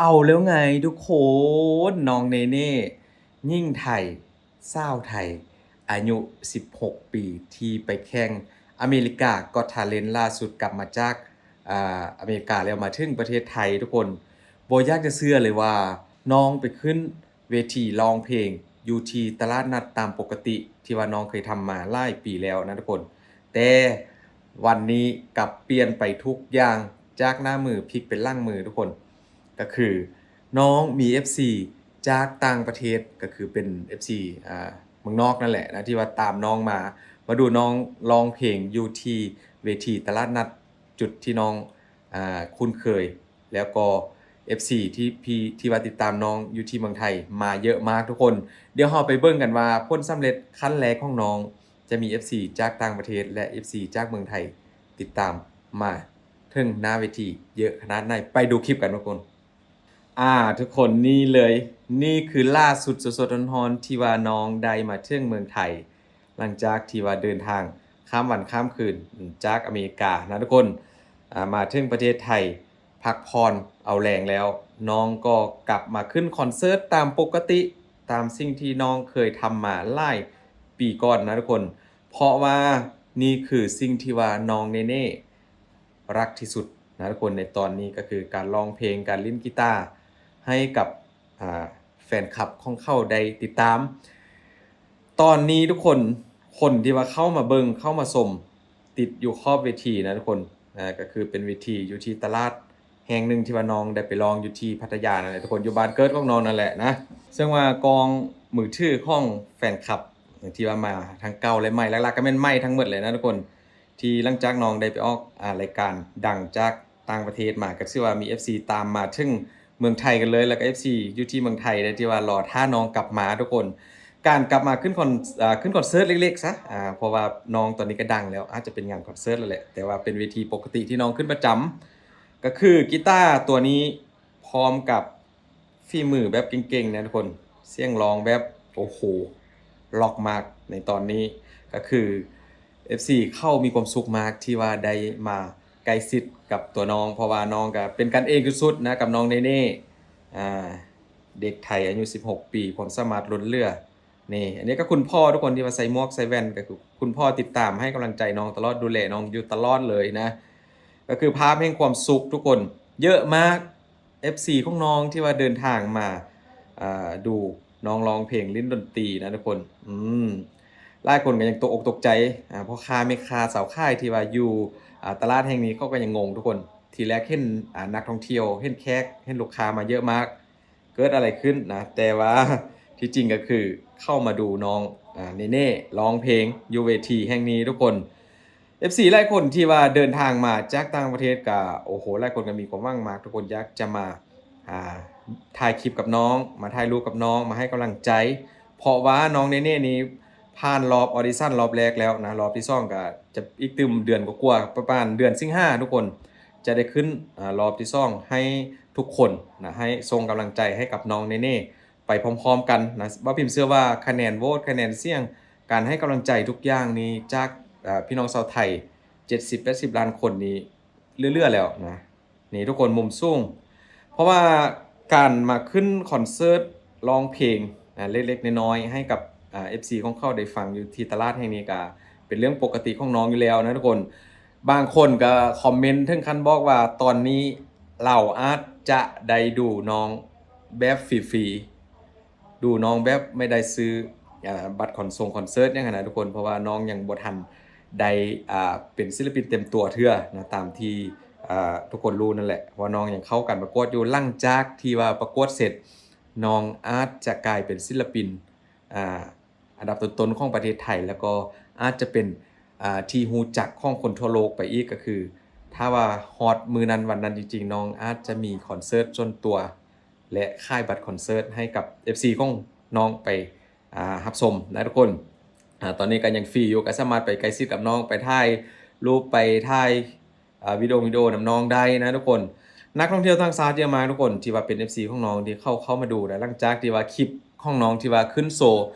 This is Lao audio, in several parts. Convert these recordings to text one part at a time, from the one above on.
ເອົາແລ້ວໄງທຸກຄົນ ນ້ອງເນເນ່ ຍິງໄທ ຊາວໄທ ອາຍຸສິບຫົກປີ ທີ່ໄປແຂ່ງອາເມລິກາ Got Talent ລ່າສຸດກັບມາຈາກ ອາ ອາເມລິກາ ແລ້ວມາເຖິງປະເທດໄທທຸກຄົນ. ບໍ່ຢາກຈະເຊື່ອເລີຍວ່ານ້ອງໄປຂຶ້ນເວທີຮ້ອງເພງຢູ່ທີ່ຕະຫຼາດນັດຕາມປົກກະຕິ ທີ່ວ່ານ້ອງເຄີຍທຳມາຫຼາຍປີແລ້ວນະທຸກຄົນ. ແຕ່ວັນນີ້ກັບປ່ຽນໄປທຸກຢ່າງ ຈາກໜ້າມືພິກເປັນຫຼັງມືທຸກຄົນ. ກໍຄືນ້ອງມີເອັຟຊີຈາກຕ່າງປະເທດ ກໍຄືເປັນເອັຟຊີ ອາ ເມືອງນອກນັ້ນແຫຼະນະ ທີ່ວ່າຕາມນ້ອງມາ ມາດູນ້ອງຮ້ອງເພງຢູ່ທີ່ເວທີຕະຫຼາດນັດ ຈຸດທີ່ນ້ອງ ອາ ຄຸ້ນເຄີຍ ແລ້ວກໍເອັຟຊີທີ່ ທີ່ ທີ່ວ່າຕິດຕາມນ້ອງຢູ່ທີ່ເມືອງໄທມາເຍອະມາກທຸກຄົນ. ດຽວເຮົາໄປເບິ່ງກັນວ່າຜົນສຳເລັດຂັ້ນແລກຂອງນ້ອງ ຈະມີເອັຟຊີຈາກຕ່າງປະເທດ ແລະ ເອັຟຊີຈາກເມືອງໄທ ຕິດຕາມມາເຖິງໜ້າເວທີເຍອະຂະໜາດໃດ. ໄປດູຄລິບກັນທຸກຄົນ. ອາ ທຸກຄົນ ນີ້ເລີຍ ນີ້ຄືລ່າສຸດສົດໆຮ້ອນໆ ທີ່ວ່ານ້ອງໄດ້ມາເຖິງເມືອງໄທ ຫຼັງຈາກທີ່ວ່າເດີນທາງຂ້າມວັນຂ້າມຄືນຈາກອາເມລິການະທຸກຄົນ ອາ ມາເຖິງປະເທດໄທ ພັກຜ່ອນເອົາແຮງແລ້ວ ນ້ອງກໍກັບມາຂຶ້ນຄອນເສີດຕາມປົກກະຕິ ຕາມສິ່ງທີ່ນ້ອງເຄີຍທຳມາຫຼາຍປີກ່ອນນະທຸກຄົນ. ເພາະວ່ານີ້ຄືສິ່ງທີ່ວ່ານ້ອງເນເນ່ ລັກທີ່ສຸດນະທຸກຄົນ ໃນຕອນນີ້ ກໍຄືການຮ້ອງເພງ ການຫຼິ້ນກີຕາ ໃຫ້ກັບ ອາ ແຟນຄລັບຂອງເຂົາໄດ້ຕິດຕາມ. ຕອນນີ້ທຸກຄົນ ຄົນທີ່ວ່າເຂົ້າມາເບິ່ງ ເຂົ້າມາຊົມ ຕິດຢູ່ຂອບເວທີນະທຸກຄົນ ອາ ກໍຄືເປັນເວທີຢູ່ທີ່ຕະຫຼາດແຫ່ງໜຶ່ງ ທີ່ວ່ານ້ອງໄດ້ໄປຮ້ອງຢູ່ທີ່ພັດທະຍານັ້ນແຫຼະທຸກຄົນ ຢູ່ບ້ານເກີດຂອງນ້ອງນັ້ນແຫຼະນະ. ເຊິ່ງວ່າກ້ອງມືຖືຂອງແຟນຄລັບ ທີ່ວ່າມາທັງເກົ່າ ແລະ ໃໝ່ ຫຼັກໆກໍແມ່ນໃໝ່ທັງໝົດເລີຍນະທຸກຄົນ ທີ່ຫຼັງຈາກນ້ອງໄດ້ໄປອອກ ອາ ລາຍການດັງຈາກຕ່າງປະເທດມາ ກໍຊື່ວ່າມີເອັຟຊີຕາມມາເຖິງເມືອງໄທກັນເລີຍ ແລ້ວກໍເອັຟຊີຢູ່ທີ່ເມືອງໄທໄດ້ ທີ່ວ່າລໍຖ້ານ້ອງກັບມາທຸກຄົນ. ການກັບມາຂຶ້ນຄອນ ອາ ຂຶ້ນຄອນເສີດເລັກໆຊະ ອາ ເພາະວ່ານ້ອງຕອນນີ້ກໍດັງແລ້ວ ອາດຈະເປັນງານຄອນເສີດແລ້ວແຫຼະ ແຕ່ວ່າເປັນເວທີປົກກະຕິທີ່ນ້ອງຂຶ້ນປະຈຳ ກໍຄືກີຕາຕົວນີ້ ພ້ອມກັບ ຝີມືແບບເກັ່ງໆນະທຸກຄົນ ສຽງຮ້ອງແບບ ໂອ້ໂຫ ລັອກມາກໃນຕອນນີ້ ກໍຄືເອັຟຊີເຂົາມີຄວາມສຸກມາກທີ່ວ່າໄດ້ມາໃກ້ຊິດກັບຕົວນ້ອງ ເພາະວ່ານ້ອງກໍເປັນກັນເອງສຸດໆນະ ກັບນ້ອງເນເນ່ ອາ ເດັກໄທອາຍຸສິບຫົກປີ ຄວາມສາມາດລົ້ນເຫຼືອ. ນີ້ ອັນນີ້ກໍຄຸນພໍ່ທຸກຄົນ ທີ່ວ່າໃສ່ໝວກໃສ່ແວ່ນ ກໍຄືຄຸນພໍ່ຕິດຕາມໃຫ້ກຳລັງໃຈນ້ອງຕະຫຼອດ ດູແລນ້ອງຢູ່ຕະຫຼອດເລີຍນະ ກໍຄືພາບແຫ່ງຄວາມສຸກທຸກຄົນ ເຍອະມາກ ເອັຟຊີຂອງນ້ອງທີ່ວ່າເດີນທາງມາ ອາ ດູນ້ອງຮ້ອງເພງ ຫຼິ້ນດົນຕີນະທຸກຄົນ. ອືມ ຫຼາຍຄົນກໍຍັງຕົກອົກຕົກໃຈ ອາ ພໍ່ຄ້າແມ່ຄ້າ ຊາວຂາຍທີ່ວ່າຢູ່ ອາ ຕະຫຼາດແຫ່ງນີ້ ເຂົາກໍຍັງງົງທຸກຄົນ. ທີແລກເຫັນ ອາ ນັກທ່ອງທ່ຽວ ເຫັນແຂກ ເຫັນລູກຄ້າມາເຍອະມາກ ເກີດອະໄລຂຶ້ນນະ ແຕ່ວ່າທີ່ຈິງກໍຄືເຂົ້າມາດູນ້ອງ ອາ ເນເນ່ ຮ້ອງເພງຢູ່ເວທີແຫ່ງນີ້ທຸກຄົນ. ເອັຟຊີຫຼາຍຄົນທີ່ວ່າເດີນທາງມາຈາກຕ່າງປະເທດກໍ ໂອ້ໂຫ ຫຼາຍຄົນກໍມີຄວາມຫວັງມາກ ທຸກຄົນຢາກຈະມາ ອາ ຖ່າຍຄລິບກັບນ້ອງ ມາຖ່າຍຮູບກັບນ້ອງ ມາໃຫ້ກຳລັງໃຈ ເພາະວ່ານ້ອງເນເນ່ນີ້ຜ່ານລອບອອດິຊັນລອບແລກແລ້ວນະ ລອບທີສອງກໍຈະອີກຕື່ມເດືອນກວ່າໆ ປະມານເດືອນສິງຫາທຸກຄົນ ຈະໄດ້ຂຶ້ນ ອາ ລອບທີສອງໃຫ້ທຸກຄົນນະ ໃຫ້ສົ່ງກຳລັງໃຈໃຫ້ກັບນ້ອງເນເນ່ ໄປພ້ອມໆກັນນະ. ບ່າວພິມເຊື່ອວ່າຄະແນນໂຫວດ ຄະແນນສຽງ ການໃຫ້ກຳລັງໃຈທຸກຢ່າງນີ້ຈາກ ເອີ ພີ່ນ້ອງຊາວໄທ ເຈັດສິບແປດສິບລ້ານຄົນນີ້ເຫຼືອໆແລ້ວນະ. ນີ້ທຸກຄົນ ມຸມສູງ ເພາະວ່າການມາຂຶ້ນຄອນເສີດຮ້ອງເພງນະ ເລັກໆນ້ອຍໆໃຫ້ກັບ ເອີ ເອັຟຊີຂອງເຂົາໄດ້ຟັງຢູ່ທີ່ຕະຫຼາດແຫ່ງນີ້ ກະເປັນເລື່ອງປົກກະຕິຂອງນ້ອງຢູ່ແລ້ວນະທຸກຄົນ. ບາງຄົນກໍຄອມເມັນເຖິງຂັ້ນບອກວ່າ ຕອນນີ້ລາວອາດຈະໄດ້ດູນ້ອງແບບຟຣີໆ ດູນ້ອງແບບໄມ່ໄດ້ຊື້ ອາ ບັດຄອນຊົງຄອນເສີດຫຍັງຫັ້ນນະທຸກຄົນ ເພາະວ່ານ້ອງຍັງບໍ່ທັນໄດ້ ອາ ເປັນສິນລະປິນເຕັມຕົວເທື່ອນະ ຕາມທີ່ ອາ ທຸກຄົນຮູ້ນັ້ນແຫຼະ ເພາະວ່ານ້ອງຍັງເຂົ້າການປະກວດຢູ່. ຫຼັງຈາກທີ່ວ່າປະກວດເສັດ ນ້ອງອາດຈະກາຍເປັນສິນລະປິນ ອາ ອັນດັບຕົ້ນໆຂອງປະເທດໄທ ແລ້ວກໍອາດຈະເປັນ ອາ ທີ່ຮູ້ຈັກຂອງຄົນທົ່ວໂລກໄປອີກ ກໍຄືຖ້າວ່າຮອດມື້ນັ້ນວັນນັ້ນຈິງໆ ນ້ອງອາດຈະມີຄອນເສີດສ່ວນຕົວ ແລະ ຂາຍບັດຄອນເສີດໃຫ້ກັບເອັຟຊີຂອງນ້ອງໄປ ອາ ຮັບຊົມນະທຸກຄົນ. ອາ ຕອນນີ້ກໍຍັງຟຣີຢູ່ ກໍສາມາດໄປໃກ້ຊິດກັບນ້ອງ ໄປຖ່າຍຮູບ ໄປຖ່າຍ ອາ ວິດີໂອ ວິດີໂອນຳນ້ອງໄດ້ນະທຸກຄົນ. ນັກທ່ອງທ່ຽວຕ່າງຊາດເຍອະມາກທຸກຄົນ ທີ່ວ່າເປັນເອັຟຊີຂອງນ້ອງ ທີ່ເຂົ້າ ເຂົ້າມາດູນະ ຫຼັງຈາກທີ່ວ່າຄລິບຂອງນ້ອງທີ່ວ່າຂຶ້ນໂຊ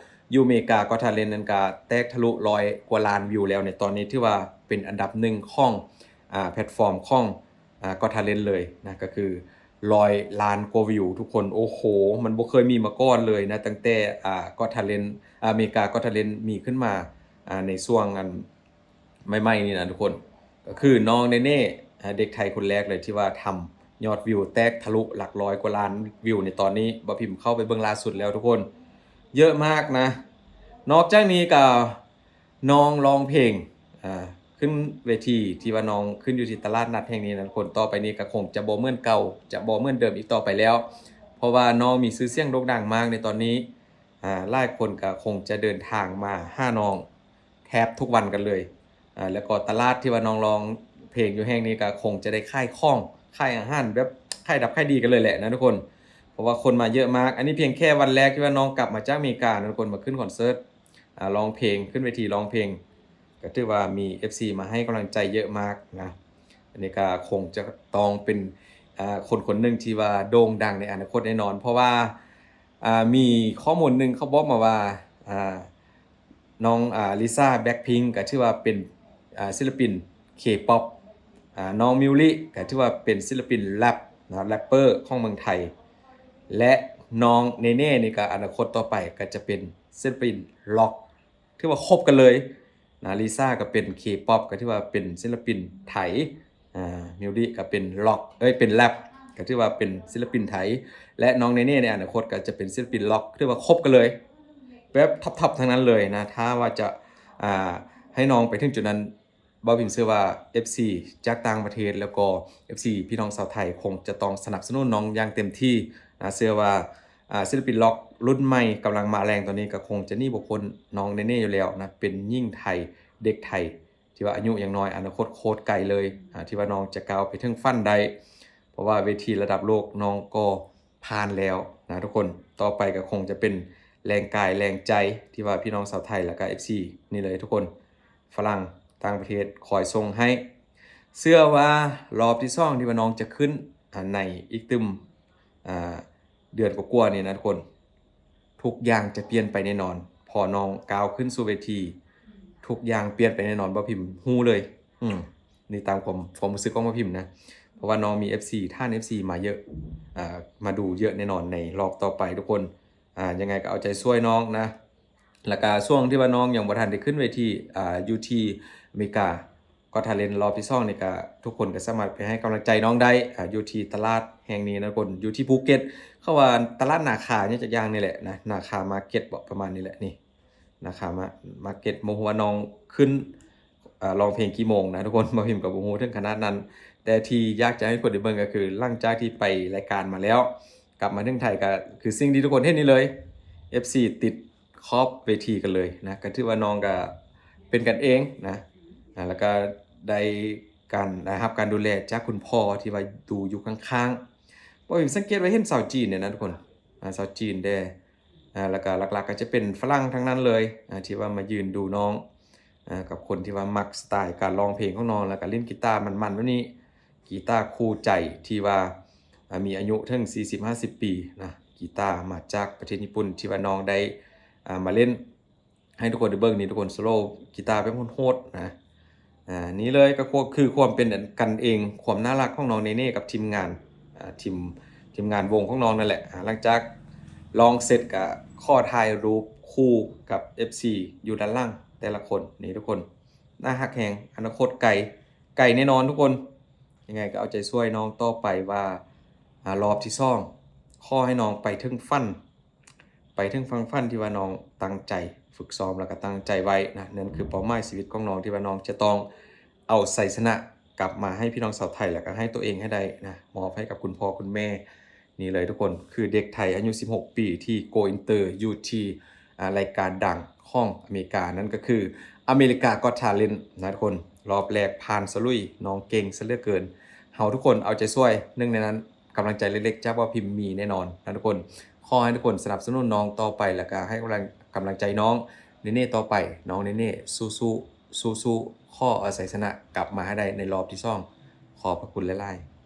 ຢູ່ເມກາ Got Talent ນັ້ນກະແຕກທະລຸຮ້ອຍກວ່າລ້ານວິວແລ້ວໃນຕອນນີ້ ຖືວ່າເປັນອັນດັບໜຶ່ງຂອງ ອາ ແພລດຟອມຂອງ ອາ Got Talent ເລີຍນະ ກໍຄື ຮ້ອຍລ້ານກວ່າວິວທຸກຄົນ. ໂອ້ໂຫ ມັນບໍ່ເຄີຍມີມາກ່ອນເລີຍນະ ຕັ້ງແຕ່ ອ່າ Got Talent ອາເມລິກາ Got Talent ມີຂຶ້ນມາ ອ່າ ໃນຊ່ວງອັນໃໝ່ໆນີ້ນະທຸກຄົນ. ກໍຄືນ້ອງເນເນ່ ອ່າ ເດັກໄທຄົນແລກເລີຍທີ່ວ່າທຳຍອດວິວແຕກທະລຸຫຼັກຮ້ອຍກວ່າລ້ານວິວໃນຕອນນີ້. ບ່າວພິມເຂົ້າໄປເບິ່ງລ່າສຸດແລ້ວທຸກຄົນ ເຍອະມາກນະ. ນອກຈາກນີ້ກໍ ນ້ອງຮ້ອງເພງ ອ່າ ຂຶ້ນເວທີທີ່ວ່ານ້ອງຂຶ້ນຢູ່ທີ່ຕະຫຼາດນັດແຫ່ງນີ້ນະທຸກຄົນ. ຕໍ່ໄປນີ້ກໍຄົງຈະບໍ່ເໝືອນເກົ່າ ຈະບໍ່ເໝືອນເດີມອີກຕໍ່ໄປແລ້ວ ເພາະວ່ານ້ອງມີຊື່ສຽງໂດ່ງດັງມາກໃນຕອນນີ້. ອ່າ ຫຼາຍຄົນກໍຄົງຈະເດີນທາງມາຫານ້ອງແທບທຸກວັນກັນເລີຍ. ອ່າ ແລ້ວກໍຕະຫຼາດທີ່ວ່ານ້ອງຮ້ອງເພງຢູ່ແຫ່ງນີ້ກໍຄົງຈະໄດ້ຂາຍຂອງ ຂາຍອາຫານ ແບບຂາຍດິບຂາຍດີກັນເລີຍແຫຼະນະທຸກຄົນ ເພາະວ່າຄົນມາເຍອະມາກ. ອັນນີ້ພຽງແຄ່ວັນແລກທີ່ວ່ານ້ອງກັບມາຈາກອາເມລິການະທຸກຄົນ ມາຂຶ້ນຄອນເສີດ ອ່າ ຮ້ອງເພງ ຂຶ້ນເວທີຮ້ອງເພງ ກໍຖືວ່າມີເອັຟຊີມາໃຫ້ກຳລັງໃຈເຍອະມາກນະ. ອັນນີ້ກໍຄົງຈະຕ້ອງເປັນ ອ່າ ຄົນຄົນໜຶ່ງທີ່ວ່າໂດ່ງດັງໃນອະນາຄົດແນ່ນອນ ເພາະວ່າ ອ່າ ມີຂໍ້ມູນໜຶ່ງເຂົາບອກມາວ່າ ອ່າ ນ້ອງ ອ່າ ລິຊາ ແບລັກພິງ ກໍຖືວ່າເປັນ ອ່າ ສິລະປິນເຄປັອບ ອ່າ ນ້ອງມິວລິ ກໍຖືວ່າເປັນສິລະປິນແຣັບນະ ແຣັບເປີຂອງເມືອງໄທ ແລະ ນ້ອງເນເນ່ນີ້ກໍອະນາຄົດຕໍ່ໄປກໍຈະເປັນສິລະປິນລັອກ ຖືວ່າຄົບກັນເລີຍນະ. ລິຊາກໍເປັນເຄປັອບ ກໍຖືວ່າເປັນສິລະປິນໄທ ອ່າ ມິວລິກໍເປັນລັອກ ເອີຍ ເປັນແຣັບ ກໍຖືວ່າເປັນສິລະປິນໄທ ແລະ ນ້ອງເນເນ່ໃນອະນາຄົດກໍຈະເປັນສິລະປິນລັອກ ຖືວ່າຄົບກັນເລີຍ ແບບທັອບໆທັງນັ້ນເລີຍນະ. ຖ້າວ່າຈະ ອ່າ ໃຫ້ນ້ອງໄປເຖິງຈຸດນັ້ນ ບ່າວພິມເຊື່ອວ່າເອັຟຊີຈາກຕ່າງປະເທດ ແລ້ວກໍເອັຟຊີພີ່ນ້ອງຊາວໄທຄົງຈະຕ້ອງສະໜັບສະໜູນນ້ອງຢ່າງເຕັມທີ່ນະ. ເຊື່ອວ່າ ອ່າ ສິລະປິນລັອກລຸ້ນໃໝ່ກຳລັງມາແຮງຕອນນີ້ ກໍຄົງຈະໜີບໍ່ພົ້ນນ້ອງເນເນ່ຢູ່ແລ້ວນະ. ເປັນຍິງໄທ ເດັກໄທ ທີ່ວ່າອາຍຸຍັງນ້ອຍ ອະນາຄົດໂຄດໄກເລີຍ ອ່າ ທີ່ວ່ານ້ອງຈະກ້າວໄປເຖິງຝັນໄດ້ ເພາະວ່າເວທີລະດັບໂລກນ້ອງກໍຜ່ານແລ້ວນະທຸກຄົນ. ຕໍ່ໄປກໍຄົງຈະເປັນແຮງກາຍແຮງໃຈ ທີ່ວ່າພີ່ນ້ອງຊາວໄທ ແລ້ວກໍເອັຟຊີນີ້ເລີຍທຸກຄົນ ຝຣັ່ງ ຕ່າງປະເທດຄອຍສົ່ງໃຫ້. ເຊື່ອວ່າລອບທີສອງທີ່ວ່ານ້ອງຈະຂຶ້ນ ອ່າ ໃນອີກຕື່ມ ອ່າ ເດືອນກວ່າໆນີ້ນະທຸກຄົນ ທຸກຢ່າງຈະປ່ຽນໄປແນ່ນອນ. ພໍນ້ອງກ້າວຂຶ້ນສູ່ເວທີ ທຸກຢ່າງປ່ຽນໄປແນ່ນອນ ບ່າວພິມຮູ້ເລີຍ. ອືມ ນີ້ຕາມຄວາມ ຄວາມຮູ້ສຶກຂອງບ່າວພິມນະ ເພາະວ່ານ້ອງມີເອັຟຊີ ຖານເອັຟຊີມາເຍອະ ອ່າ ມາດູເຍອະແນ່ນອນໃນລອບຕໍ່ໄປທຸກຄົນ. ອ່າ ຍັງໄງກໍເອົາໃຈຊ່ວຍນ້ອງນະ. ແລ້ວກະຊ່ວງທີ່ວ່ານ້ອງຍັງບໍ່ທັນໄດ້ຂຶ້ນເວທີ ອ່າ ຢູ່ທີ່ອາເມລິກາ Got Talent ລອບທີສອງນີ້ກະ ທຸກຄົນກະສາມາດໄປໃຫ້ກຳລັງໃຈນ້ອງໄດ້ ອ່າ ຢູ່ທີ່ຕະຫຼາດແຫ່ງນີ້ນະທຸກຄົນ ຢູ່ທີ່ພູເກັດ ເຂົາວ່າຕະຫຼາດນາຄາຫຍັງຈັກຢ່າງນີ້ແຫຼະນະ ນາຄາມາເກັດເບາະ ປະມານນີ້ແຫຼະ ນີ້ ນາຄາມາ ມາເກັດ. ບໍ່ຮູ້ວ່ານ້ອງຂຶ້ນ ອ່າ ຮ້ອງເພງກີ່ໂມງນະທຸກຄົນ ບ່າວພິມກໍບໍ່ຮູ້ເຖິງຂະໜາດນັ້ນ ແຕ່ທີ່ຢາກຈະໃຫ້ທຸກຄົນໄດ້ເບິ່ງກໍຄື ຫຼັງຈາກທີ່ໄປລາຍການມາແລ້ວ ກັບມາເຖິງໄທກໍຄືສິ່ງທີ່ທຸກຄົນເຫັນນີ້ເລີຍ ເອັຟຊີຕິດຂອບເວທີກັນເລີຍນະ ກໍຖືວ່ານ້ອງກໍເປັນກັນເອງນະ ອ່າ ແລ້ວກໍໄດ້ການ ໄດ້ຮັບການດູແລຈາກຄຸນພໍ່ທີ່ວ່າດູຢູ່ຂ້າງໆ. ບ່າວພິມສັງເກດວ່າເຫັນຊາວຈີນເດນະທຸກຄົນ ອ່າ ຊາວຈີນເດ ອ່າ ແລ້ວກໍຫຼັກໆກໍຈະເປັນຝຣັ່ງທັງນັ້ນເລີຍ ອ່າ ທີ່ວ່າມາຢືນດູນ້ອງ ອ່າ ກັບຄົນທີ່ວ່າມັກສະໄຕການຮ້ອງເພງຂອງນ້ອງ ແລ້ວກໍຫຼິ້ນກີຕາມັນໆແບບນີ້ ກີຕາຄູ່ໃຈທີ່ວ່າ ອ່າ ມີອາຍຸເຖິງສີ່ສິບຫ້າສິບປີນະ ກີຕາມາຈາກປະເທດຍີ່ປຸ່ນ ທີ່ວ່ານ້ອງໄດ້ ອ່າ ມາຫຼິ້ນໃຫ້ທຸກຄົນໄດ້ເບິ່ງນີ້ ທຸກຄົນ ໂຊໂລກີຕາແບບໂຫດໆນະ. ອ່າ ນີ້ເລີຍກໍຄືຄວາມເປັນກັນເອງ ຄວາມໜ້າຮັກຂອງນ້ອງເນເນ່ກັບທີມງານ ອ່າ ທີມ ທີມງານວົງຂອງນ້ອງນັ້ນແຫຼະ. ອ່າ ຫຼັງຈາກຮ້ອງເສັດກໍຂໍຖ່າຍຮູບຄູ່ກັບເອັຟຊີຢູ່ດ້ານຫຼັງແຕ່ລະຄົນນີ້ທຸກຄົນ ໜ້າຮັກແຮງ ອະນາຄົດໄກ ໄກແນ່ນອນທຸກຄົນ. ຍັງໄງກໍເອົາໃຈຊ່ວຍນ້ອງຕໍ່ໄປວ່າ ອ່າ ລອບທີສອງ ຂໍໃຫ້ນ້ອງໄປເຖິງຝັນ ໄປເຖິງຝັ່ງຝັນທີ່ວ່ານ້ອງຕັ້ງໃຈຝຶກຊ້ອມ ແລ້ວກໍຕັ້ງໃຈໄວ້ນະ. ນັ້ນຄືເປົ້າໝາຍຊີວິດຂອງນ້ອງທີ່ວ່ານ້ອງຈະຕ້ອງເອົາໄຊຊະນະກັບມາໃຫ້ພີ່ນ້ອງຊາວໄທ ແລ້ວກໍໃຫ້ຕົວເອງໃຫ້ໄດ້ນະ ມອບໃຫ້ກັບຄຸນພໍ່ຄຸນແມ່. ນີ້ເລີຍທຸກຄົນ ຄືເດັກໄທອາຍຸສິບຫົກປີທີ່ go inter ຢູ່ທີ່ ອ່າ ລາຍການດັງຂອງອາເມລິກາ ນັ້ນກໍຄື America Got Talent ນະທຸກຄົນ. ລອບແລກຜ່ານສະລຸຍ ນ້ອງເກັ່ງຊະເຫຼືອເກີນ. ເຮົາທຸກຄົນເອົາໃຈຊ່ວຍ ໜຶ່ງໃນນັ້ນ ກຳລັງໃຈເລັກໆຈາກບ່າວພິມມີແນ່ນອນນະທຸກຄົນ. ຂໍໃຫ້ທຸກຄົນສະໜັບສະໜູນນ້ອງຕໍ່ໄປ ແລ້ວກໍໃຫ້ກຳລັງ ກຳລັງໃຈນ້ອງເນເນ່ຕໍ່ໄປ. ນ້ອງເນເນ່ ສູ້ໆ ສູ້ໆ ຂໍເອົາໄຊຊະນະກັບມາໃຫ້ໄດ້ໃນລອບທີສອງ. ຂອບພະຄຸນຫຼາຍໆ.